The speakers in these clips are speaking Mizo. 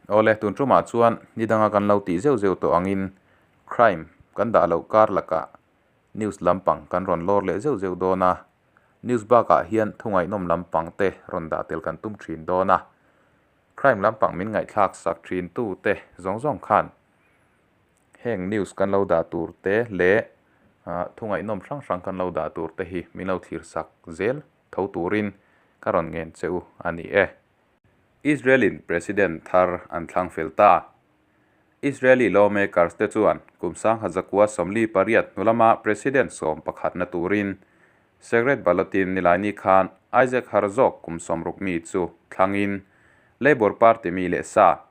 Awle, tun tumah chuan nidanga kan lo tih zeuh zeuh tawh angin crime kan dah loh kar lakah news lampang kan rawn lawr leh zeuh zeuh dawn a, news bakah hian thu ngaihnawm lampang te rawn dah tel kan tum thin dawn a. Crime lampang min ngaihthlak sak thin tu te zawng zawng khan heng news kan lo dah tur te leh thu ngaihnawm hrang hrang kan lo dah tur te hi min lo thlir sak zel tho turin ka rawn ngen che u a ni e. Israel-in President thar an thlang fel ta. Israeli lawmakers te chuan kum 1948 hnu lama President 11na turin secret ballot-in nilaini khan Isaac Herzog kum 60 mi chu thlangin Labour Party mi leh sa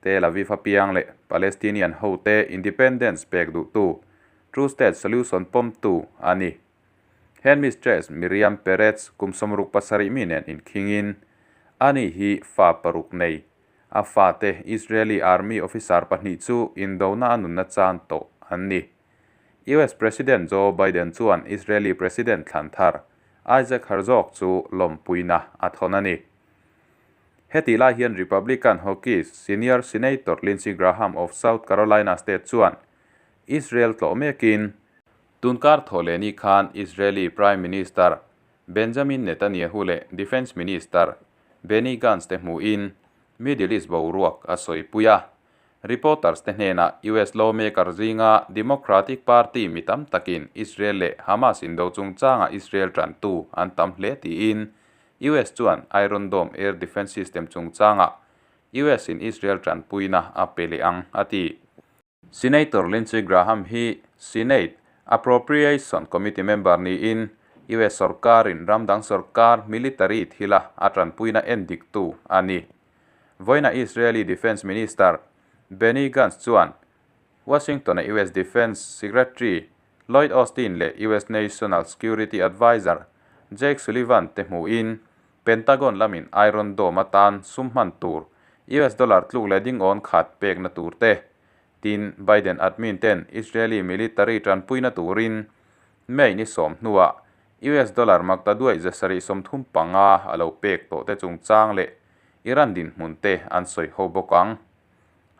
Tel Aviv a piang leh Palestinian ho te independence pek duhtu Two State Solution pawmtu a ni. Headmistress Miriam Peretz kum 67 mi nen inkhingin ani hi fa 6 nei. A fa te Israeli Army officer 2 chu indona a nunna chan tawh an ni. US President Joe Biden chuan Israeli President thlan thar Isaac Herzog chu lawmpuina a thawn a ni. Heti lai hian Republican Hawkeyes Senior Senator Lindsey Graham of South Carolina State chuan Israel tlawh mekin tunkar thaw leh ni khan Israeli Prime Minister Benjamin Netanyahu leh Defense Minister Benny Gantz te hmuin Middle East boruak a sawi pui a. Reporters te hnenah US lawmaker zinga Democratic Party mi tam takin Israel leh Hamas indo chungchanga Israel tantu an tam hle tiin US chuan Iron Dome air defense system chungchanga US in Israel tanpuina a pe leh ang a ti. Senator Lindsey Graham hi Senate Appropriation Committee member niin US sarkarin ramdang sarkar military thila a tanpuina endik tu a ni. Voina Israeli Defense Minister Benny Gantz chuan Washington a US Defense Secretary Lloyd Austin leh US National Security Advisor Jake Sullivan te hmuin Pentagon lamin Iron Dome atan sum hman tur US dollar tluk leh ding on khat pek na tur te tin Biden admin ten Israeli military tanpuina turin May ni som hnuah US dollar makta duai zasari 35 alo pek to te chungchang leh Iran din hmun te an sawi ho bawk ang.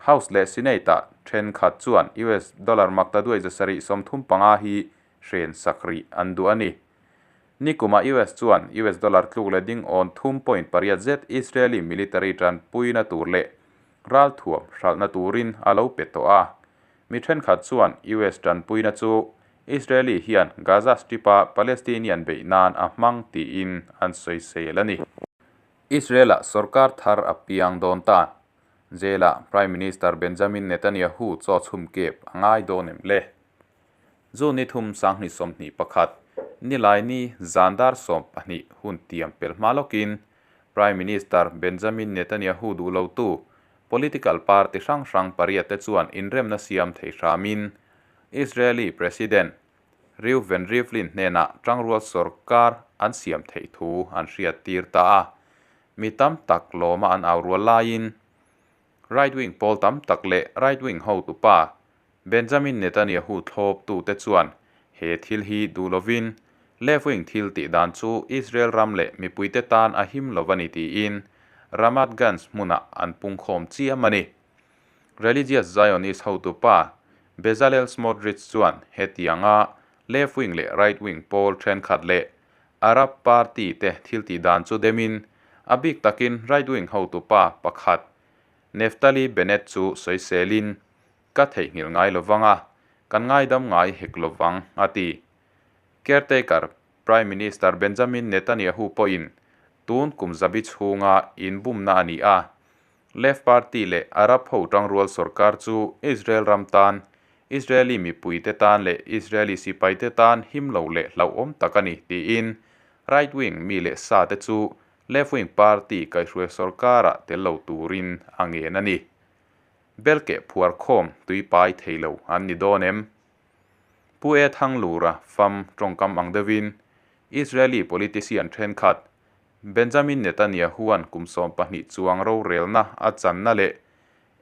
House leh Senate ah then khat chuan US dollar makta duai zasari 35 hi hren sakri an du ani. Nikuma US chuan US dollar tluk le ding on 3.8 zet Israeli military tanpuina tur leh ral thuam hralhna turin alo pe tawh a. Mi then khat chuan US tanpuina chu Israeli hian Gaza Strip-a Palestinian beihnan a hmang tiin an sawi sel a ni. Israel-a sarkar thar a piang dawn ta. Jail-a Prime Minister Benjamin Netanyahu chaw chhum kep a ngai dawn em le. Zu ni thum 2021 nilai ni zandar 12 hun tiam pel hma lokin Prime Minister Benjamin Netanyahu du lo tu political party hrang hrang pariat te chuan inremna siam thei hramin Israeli President Reuven Rivlin hnena tangrual sarkar an siam thei thu an hriat tir ta a. Mi tam tak lawma an aurual laiin right wing pawl tam tak leh right wing ho tu pa Benjamin Netanyahu thlawp tu te chuan he thil hi du lovin left wing thil tih dan chu Israel ram leh mipui te tan a him lovani tiin Ramat Gantz hmuna an pung khawm chiam ani. Religious Zionist ho tu pa Bezalel Smotrich chuan hetianga left wing leh right wing pawl then khat leh Arab Party te thil tih dan chu demin a bik takin right wing ho tu pa pakhat Naftali Bennett chu sawiselin ka theihngil ngai lovanga kan ngai dam ngai hek lovang a ti. Caretaker Prime Minister Benjamin Netanyahu pawhin tun kum zabi chhunga inbumna a ni a. Left Party leh Arab ho tangrual sarkar chu Israel ram tan, Israeli mipui te tan leh Israeli sipai te tan him lo leh hlauhawm tak a ni tiin right wing mi leh sa te chu left wing party kaihhruai sarkara tel lo turin a ngen a ni. Belke phuar khawm tuipai theilo an ni dawn em. Pu e thang lura fam tawngkam ang deuhin Israeli politician then khat Benjamin Netanyahu an kum 12 chuang ro relna a channa leh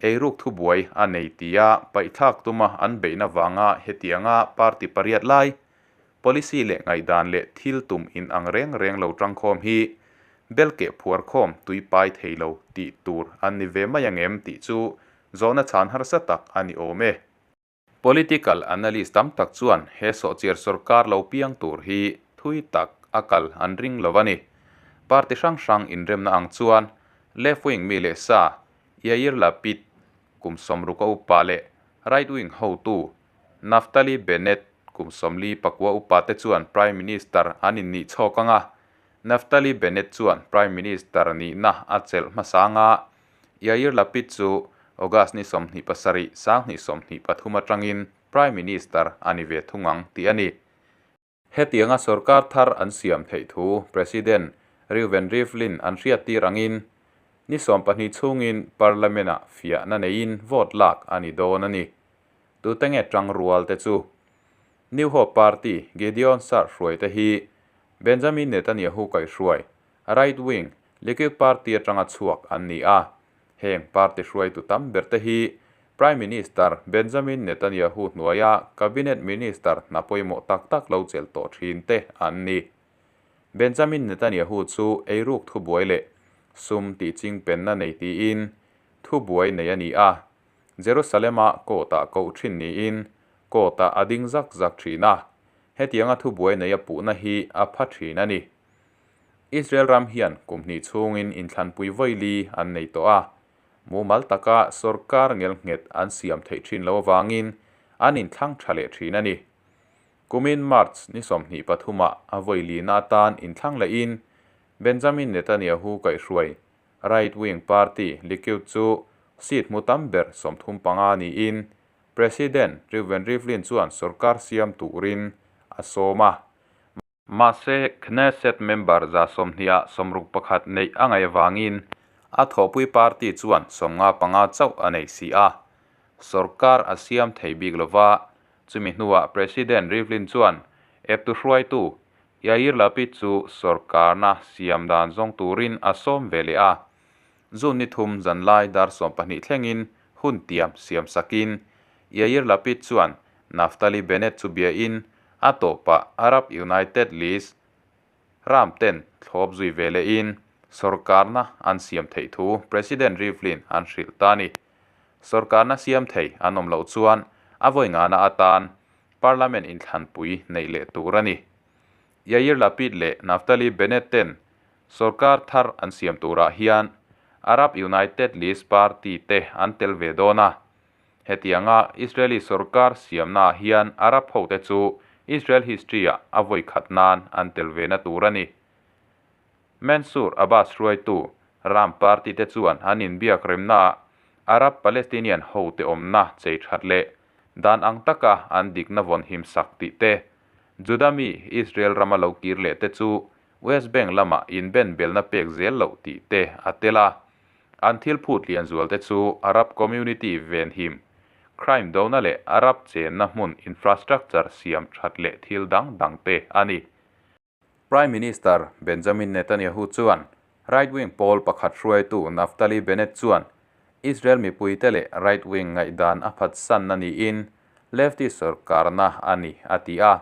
eiruk thu buai a nei tia paithlak tuma an beihna wanga hetianga party pariat lai policy leh ngaidan leh thil tum in ang reng reng lo tangkhawm hi Bel keh phuar khawm tui pai thei lo tih tur an ni ve mai ang em tih chu zawhna chhan harsa tak a ni awm e. Political analyst tam tak chuan he sawhchiar sorkar lo piang tur hi thui tak a kal an ring lo a ni. Party hrang hrang inremna ang chuan left wing mi leh sa Yair Lapid kum sawmruk a upa leh right wing hotu Naftali Bennett kum 49 upa te chuan Prime Minister an innih chhawk ang a, Naftali Bennett chuan Prime Minister nihna a chelh hmasa anga Yair Lapid chu August ni 27, 2023 atangin Prime Minister a ni ve thung ang tih a ni. Hetianga sorkar thar an siam theih thu President Reuven Rivlin an hriattir angin ni 12 chhungin Parliament-ah fiahna neiin vote lak a ni dawn a ni. Tute nge tangrual te chu? New Hope Party Gideon Sar hruaite hi Benjamin Netanyahu kaihhruai right wing Likud Party atanga chhuak an ni a. Heng party hruaitu tam ber te hi Prime Minister Benjamin Netanyahu hnuaia Cabinet Minister hna pawimawh tak tak lo chelh tawh thin te an ni. Benjamin Netanyahu chu eiruk thubuai leh sum tih chingpenna nei tiin thubuai nei a ni a. Jerusalem-a court-ah koh thin niin court-ah a ding zak zak thin a, hetianga thubuai neia puhna hi a pha thin a ni. Israel ram hian kum hnih chhungin inthlanpui vawili an nei tawh a, mumal taka sorkar ngelnghet an siam theih thin lo avangin an inthlang tha leh thin a ni. Kumin March ni 23-ah a vawilina atan inthlang lehin Benjamin Netanyahu kaihhruai right wing party Likud chu seat hmu tam ber 35 niin President Reuven Rivlin chuan sorkar siam turin a sawm a. Mahse, Knesset member 120-ah 61 neih a ngaih avangin a thawhpui party chuan 55 chauh a nei si a. Sorkar a siam thei bik lova, chumi hnuah President Rivlin chuan eptu hruaitu Yair Lapid chu sorkarna siam dan zawng turin a sawm ve leh a. June ni thum zanlai dar 12 thlengin hun tiam siam sakin Yair Lapid chuan Naftali Bennett chu biain a tawpah Arab United List ram ten thlawp zui ve lehin sorkarna an siam theih thu President Rivlin an hrilh ta a ni. Sorkarna siam thei an awm loh chuan a vawi ngana atan Parliament inthlanpui neih leh tur a ni. Yair Lapid leh Naftali Bennett ten sorkar thar an siam turah hian Arab United List party te an tel ve dawn a. Hetianga Israeli sorkar siamnaah hian Arab hote chu Israel history-ah a vawi khat nan an tel ve na tur a ni. Mansour Abbas hruaitu Ram party te chuan an inbiak remnaah Arab Palestinian hote awmna chei that leh dan ang taka an dikna vawn him sak tih te, Juda mi Israel rama lo kir leh te chu West Bank lama inben belna pek zel loh tih te a tel a. An thil phut lian zual te chu Arab community venhim, crime dona leh Arab chenna hmun infrastructure siam that leh thil dang dang te a ni. Prime Minister Benjamin Netanyahu chuan right-wing pawl pakhat hruaitu Naftali Bennett chuan Israel mipuite leh right-wing ngaihdan a phatsanna niin leftist sorkarna a ni a ti a.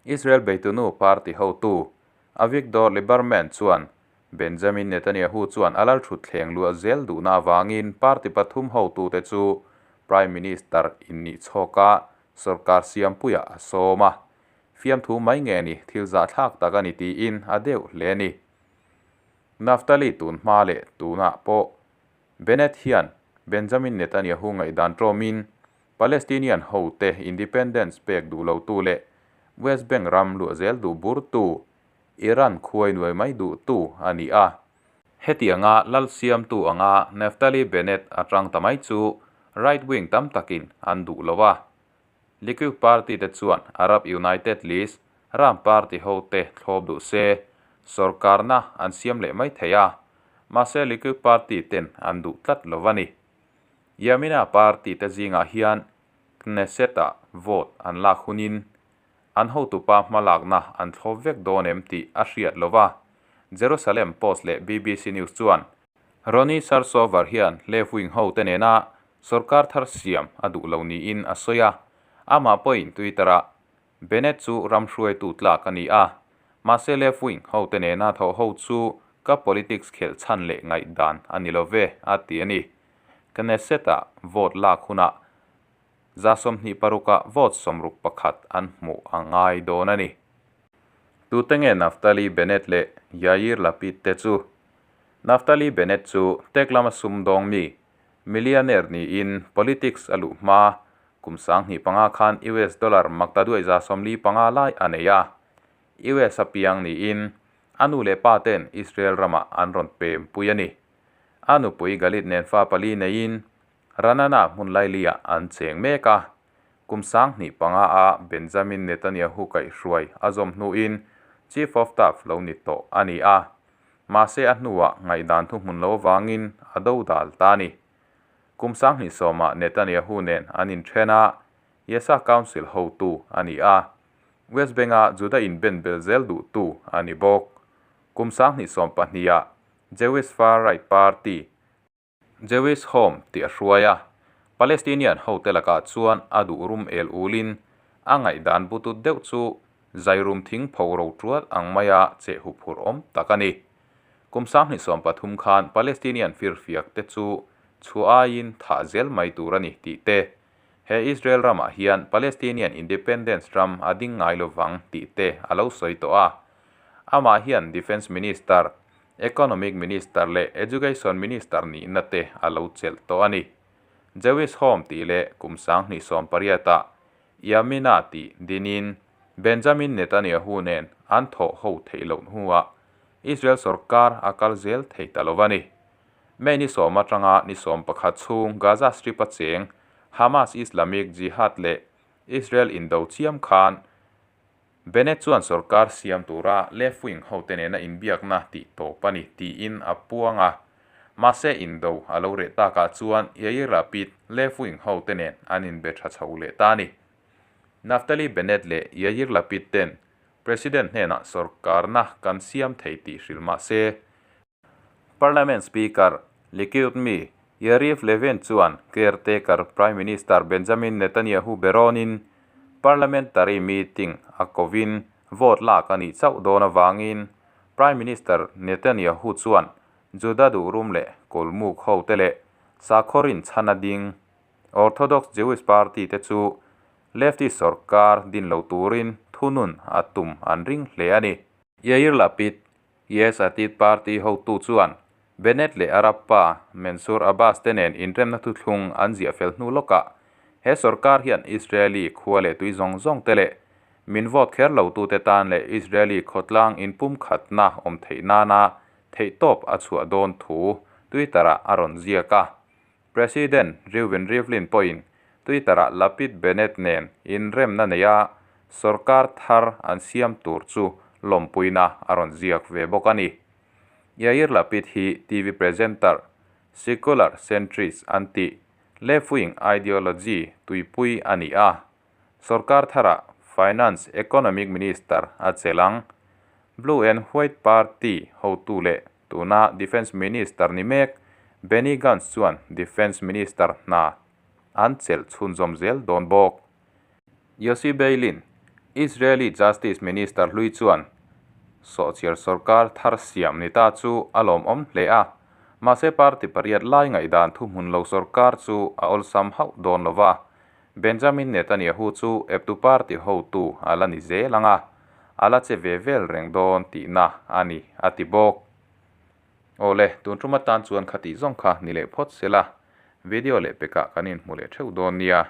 Israel beitunu party hotu Avigdor Lieberman chuan Benjamin Netanyahu chuan a lalthutthleng luah zel duhna avangin party pathum hotute chu Prime Minister innih chhawka sorkar siampuiah a sawm a. Fiamthu mai nge ni, thil zahthlak tak a ni tiin a deuh hle a ni. Naftali tun hma leh tunah pawh Bennett hian Benjamin Netanyahu ngaihdan tawmin Palestinian hote independence pek duh lotu leh West Bank ram luah zel duh burtu Iran khuai nuai mai duhtu a ni a. Hetianga lal siamtu anga Naftali Bennett atang ta mai chu right wing tam takin an duh lo a. Likud party te chuan Arab United List ram party hote thlawp duh se, sorkarna an siam leh mai thei a, mahse Likud party ten an duh tlat lo a ni. Yamina party te zingah hian Knesset-ah vote an lak hunin an hotupa hmalakna an thlawp vek dawn em tih a hriat lo va, Jerusalem Post leh BBC News chuan Ronnie Sarsover hian left wing hote nena sorkar thar siam a duh lo niin a sawi a. Amah pawhin Twitter-ah Bennett chu ram hruaitu tlak a ni a, mahse left wing hote nena thawh ho chu Ka politics khelh chhan leh ngaihdan a ni lo ve, a ti a ni. Knesset-a vote lak hunah 26%-ah vote 61 an hmuh a ngai dawn a ni. Tute nge Naftali Bennett leh Yair Lapid te chu? Naftali Bennett chu tech lama sumdawng mi, millionaire niin politics a luh hma kum 2005 khan US dollar maktaduai 45 lai a nei a. US a piang niin a nu leh pa ten Israel ramah an rawn pem pui a ni. A nupui Galit nen fa pali neiin Ranana hmun lailiah an cheng mek a. Kum 2005 a Benjamin Netanyahu kaihhruai a zawm hnuin Chief of Staff lo ni tawh a ni a. Mahse a hnuah ngaihdan thuhmun lo avangin a dodal ta a ni. Kum 2010 ah Netanyahu nen an inthen a, Yesha Council hotu a ni a. West Bank-a Juda inben bel zel duhtu a ni bawk. Kum 2020 ah Jewish far-right party, Jewish Home tih a hruai a, Palestinian hote lakah chuan a duh rum el ulin a ngaihdan butut deuh chu zairum thing pho ro tual ang maia cheh huphurh awm tak a ni. Kum 2013 khan Palestinian firfiak te chu chhuah aiin thah zel mai tur a ni tih te, he Israel ramah hian Palestinian independence ram a ding ngai lovang tih te a lo sawi tawh a. Amah hian Defence Minister, Economic Minister leh Education Minister nihna te a lo chelh tawh a ni. Jewish Home tih leh kum 2018 ah Yamina tih dinin Benjamin Netanyahu nen an thawh ho theih loh hnuah Israel sorkar a kal zel thei ta lo a ni. May ni sawm atanga ni 11 chhung Gaza Strip a cheng Hamas Islamic Jihad leh Israel indo chiam khan Bennett chuan sorkar siam tura left wing hote nena inbiakna tih tawp a ni tiin a puang a. Mahse indo a lo reh takah chuan Yair Lapid left wing hote nen an inbe tha chho leh ta a ni. Naftali Bennett leh Yair Lapid ten President hnenah sorkarna kan siam thei tih hrilh mahse, Parliament Speaker Likud mi Yariv Levin chuan caretaker Prime Minister Benjamin Netanyahu berawnin parliamentary meeting a kovin vote lak a nih chauh dawn avangin Prime Minister Netanyahu chuan Juda duhrum leh kawlmuk hote leh sakhaw rinchhan a ding Orthodox Jewish party te chu leftist sorkar din lo turin thunun a tum an ring hle a ni. Yair Lapid Yesh Atid party hotu chuan Bennett leh Arab pa Mansour Abbas te nen inremna thuthlung an ziah fel hnu lawkah he sorkar hian Israeli khua leh tui zawng zawng te leh min vote kher lotute tan leh Israeli khawtlang inpumkhatna awm theih nana theihtawp a chhuah dawn thu Twitter-ah a rawn ziak a. President Reuven Rivlin pawhin Twitter-ah Lapid Bennett nen inremna neia sorkar thar an siam tur chu lawmpuina a rawn ziak ve bawk a ni. Yair Lapid hi TV presenter, secular centrist an tih, left-wing ideology tuipui a ni a. Sorkar tharah Finance Economic Minister a chelh ang. Blue and White Party hotu leh Tuna Defence Minister ni mek Benny Gantz chuan Defence Minister hna an chelh chhunzawm zel dawn bawk. Yossi Beilin, Israeli Justice Minister hlui chuan sawhchiar sorkar thar siam ni ta chu a lawmawm hle a, mahse party pariat lai ngaihdan thuhmun lo sorkar chu a awlsam hauh dawn lo va, Benjamin Netanyahu chu eptu party hotu a la ni zel ang a, a la che ve vel reng dawn tihna a ni, a ti bawk. Awle, tun tum atan chuan khatih zawng kha ni leh phawt se la, video leh pekah kan inhmu leh theuh dawn nia.